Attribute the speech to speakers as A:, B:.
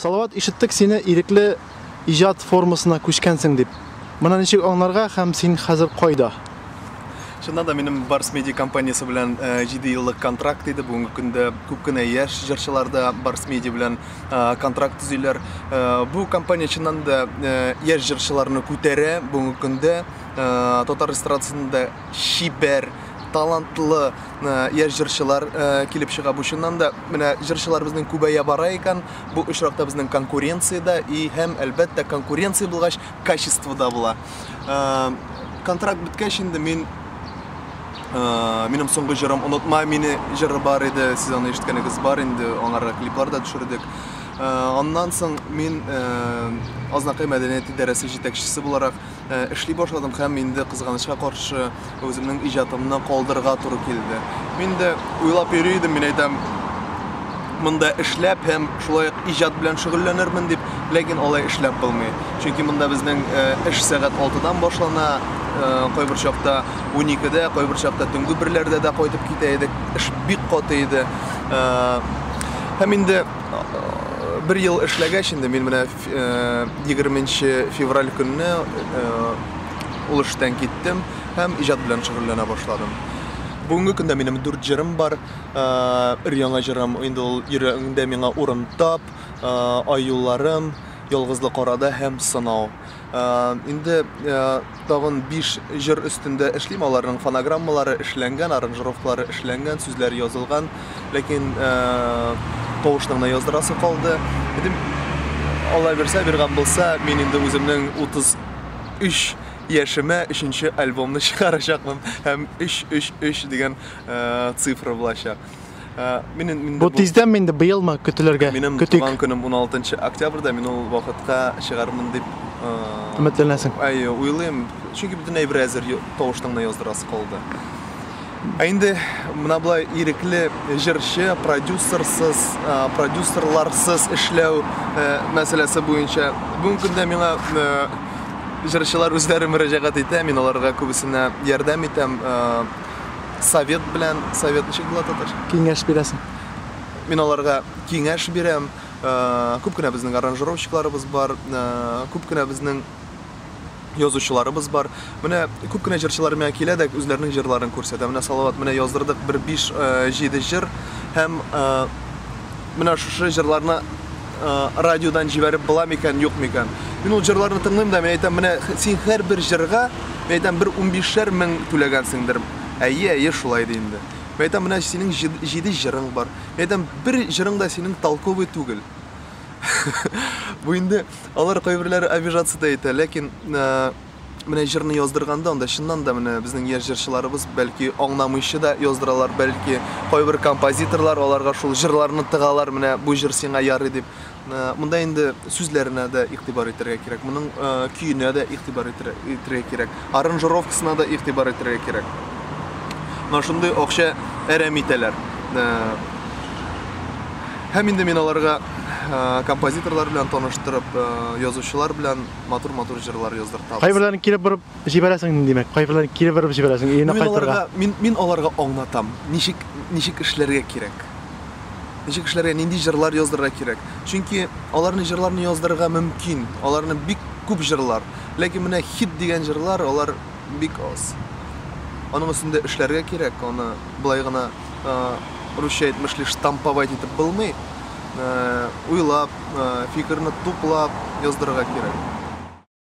A: Салават, ишеттек сине ирекле иҗат формасына күчкәнсең дип. Моны ничек аңларга һәм син хәзер кайда?
B: Чыннан да минем Барс Медиа компаниясе белән 7 еллык контракт иде. Бүгенге көндә күп кенә яшь җырчылар да Барс Медиа белән контракт төзиләр. Бу компания чыннан да яшь җырчыларны күтәрә. Бүгенге көндә татар эстрадасында чибәр, талантлы яшь җырчылар килеп чыга. Бу чыннан да менә җырчылар безнең күбәя бара икән. Бу очракта безнең конкуренция дә и һәм әлбәттә конкуренция булгач качество да була. Контракт беткәч инде мин минем соңгы җырым Онытма мине җыры бар иде. Сез аны ишеткәнегез бар инде, аңарга клиплар да төшердек. Аннан соң мин Азнакай мәдәният идарәсе җитәкчесе буларак эшли башладым һәм инде кызганычка каршы үземнең иҗатымны калдырырга туры килде. Мин дә уйлап йөри идем, мин әйтәм, монда эшләп һәм шулай ук иҗат белән шөгыльләнермен дип, ләкин алай эшләп булмый. Чөнки монда безнең эш сәгать 6-дан башлана, кайбер чакта 12-дә, кайбер чакта төнге берләрдә дә кайтып китә идек. Эш бик каты иде. Һәм инде бер ел эшләгәч инде мин менә 20 февраль көнне ул эштән киттем һәм иҗат белән шөгыльләнә башладым. Бүгенге көндә минем дүрт җырым бар. Өр-яңа җырым инде ул Йөрәгеңдә миңа урын тап, Ай юлларым, Ялгызлык арада һәм Сынау. Инде тагын 5 җыр өстендә эшлим, аларның фонограммалары эшләнгән, аранжировкалары эшләнгән, сүзләр язылган, ләкин тавышны гына яздырасы калды. Инде Алла бирсә, биргән булса, мин инде үземнең 33 яшемә өченче альбомны чыгарачакмын һәм 333 дигән цифра булачак.
A: Минем Бу тиздәнме инде, быелмы көтелергә?
B: Минем
A: Көтик.
B: Туган көнем 16 октябрьдә, мин ул вакытка чыгармын дип
A: өметләнәсең.
B: Әйе, уйлыйм. Чөнки бөтен әйбер әзер, тавышны гына яздырасы калды. Ә инде менә болай ирекле җырчы, продюсерсыз, продюсерларсыз эшләү мәсьәләсе буенча бүгенге көндә миңа җырчылар үзләре мөрәҗәгать итә, мин аларга күбесенә ярдәм итәм. Совет белән, совет ничек була татарча?
A: Киңәш бирәсең.
B: Мин аларга киңәш бирәм. Күп кенә безнең аранжировщикларыбыз бар, күп кенә безнең язучыларыбыз бар. Менә күп кенә җырчылар миңа килә дә үзләренең җырларын күрсәтә. Менә Салават, менә яздырдык бер 5-7 җыр һәм менә шушы җырларны радиодан җибәреп була микән, юк микән? Мин ул җырларны тыңлыйм да, мин әйтәм, менә син һәрбер җырга, мин әйтәм, бер унбишәр мең түләгәнсеңдер. Әйе, әйе, шулай ди инде. Мин әйтәм, менә синең җиде җырың бар. Мин әйтәм, бер җырың да синең толковый түгел. Бу инде алар кайберләре обижаться да итә, ләкин менә җырны яздырганда, анда чыннан да менә безнең яшь җырчыларыбыз бәлки аңламыйча да яздыралар, бәлки кайбер композиторлар аларга шул җырларны тыгалар, менә бу җыр сиңа ярый дип. Монда инде сүзләренә дә игътибар итәргә кирәк, моның көенә дә игътибар итәргә кирәк, аранжировкасына да игътибар итәргә кирәк. Менә шундый акча әрәм итәләр. Һәм инде мин аларга композиторлар белән таныштырып, язучылар белән матур-матур җырлар яздыртабыз.
A: Кайберләрен кире борып җибәрәсең, димәк, кайберләрен кире борып җибәрәсең, өенә
B: Мин
A: кайтырга.
B: аларга, мин, мин аларга аңлатам, ничек, ничек эшләргә кирәк. Ничек эшләргә, нинди җырлар яздырырга кирәк. Чөнки аларны җырларны яздырырга мөмкин, аларны бик күп җырлар. Ләкин менә хит дигән җырлар, алар бик аз. Аның өстендә эшләргә кирәк, аны былай гына, русча әйтмешли, штамповать итеп булмый. Уйлап, фикерне туплап яздырырга кирәк.